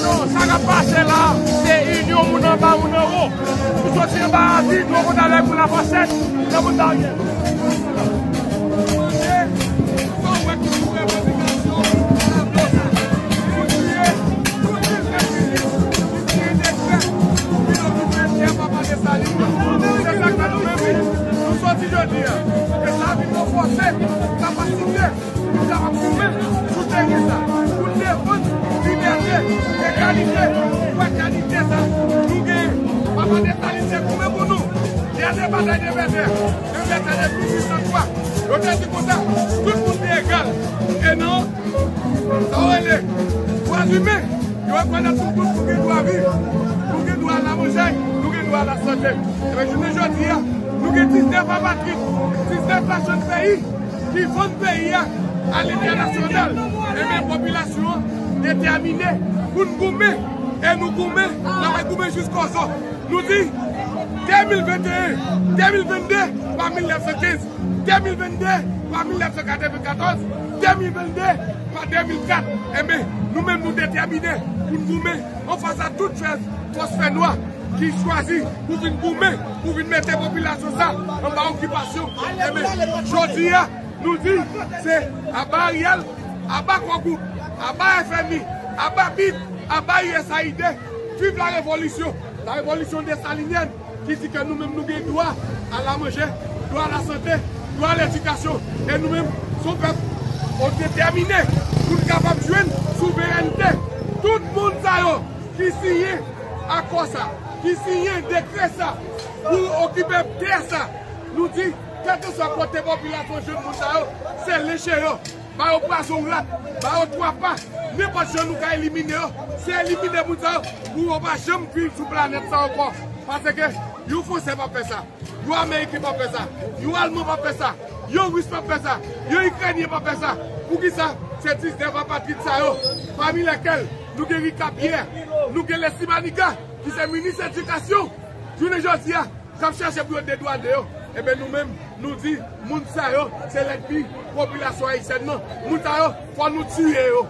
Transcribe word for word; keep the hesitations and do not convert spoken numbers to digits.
Non, sa k ap pase la, se inyon moun anba, moun anwo. Nou soti anba Adi, nou konn avèk moun Lafòsèt, nan moun Daryèl. Se sa k fè nou menm, nou soti jodi a. E sa vin ranfòse kapasite nou kapab goumen sou teren sa, pou n defann libète, egalite, fratènite sa nou genyen. Papa Desalin te goumen pou nou. Dènye batay de Vètè, de Vètè de mil uit san twa, yo te di konsa, tout moun te egal. E nan sa yo rele dwa imen, yo rekonèt nou tout, nou gen dwa viv, nou gen dwa a la manje, nou gen dwa a la sante. Ebyen, jounen jodi a, nou gen diznèf apatrid, diznèf machann peyi ki vann peyi a a lentènasyonal. Ebyen, popilasyon an detèmine pou n goumen, e nou goumen, n ap goumen jiskòzo. Nou di, de mil venteyen, de mil vennde, pa mil nèf san kenz, de mil vennde, pa mil nèf san katrevenkatòz, de mil vennde, pa de mil kat. Ebyen, nou menm, nou detèmine pou n goumen anfas a tout fè, fòs fènwa ki chwazi pou vin goumen, pou vin mete popilasyon sa anba okipasyon. Ebyen, jodi a, nou di, se aba Ariel, aba Core Group, aba F M I, aba bid, aba U S A I D, viv la révolution, la révolution dessalinienne, ki di ke nou menm nou gen dwa a la manje, dwa a la sante, dwa a ledikasyon. E nou menm, se yon pèp, nou detèmine pou n kapab jwenn souverènte. Tout moun sa yo ki siyen akò sa, ki siyen dekrè sa, pou okipe tè sa, nou di, kèlkeswa kote popilasyon jwenn moun sa yo, se leche yo. Ba yo pwazon rat, ba yo twa pa, nenpòt jan nou ka elimine yo, se elimine moun sa yo, pou yo pa janm viv sou planèt sa ankò. Paske yon Fransè p ap fè sa, yon Ameriken p ap fè sa, yon Alman p ap fè sa, yon Ris p ap fè sa, yon Ikrenyen p ap fè sa. Poukisa? Se diznèf apatrid sa yo, pami lèkèl nou gen Rika Pyè, nou gen Leslie Manigat, ki se minis edikasyon. Jounen jodi a, k ap chache pou yo dedwane yo. Ebyen, nou menm, nou di, moun sa yo, se lènmi popilasyon ayisyèn nan. Moun sa yo, fò nou tiye yo.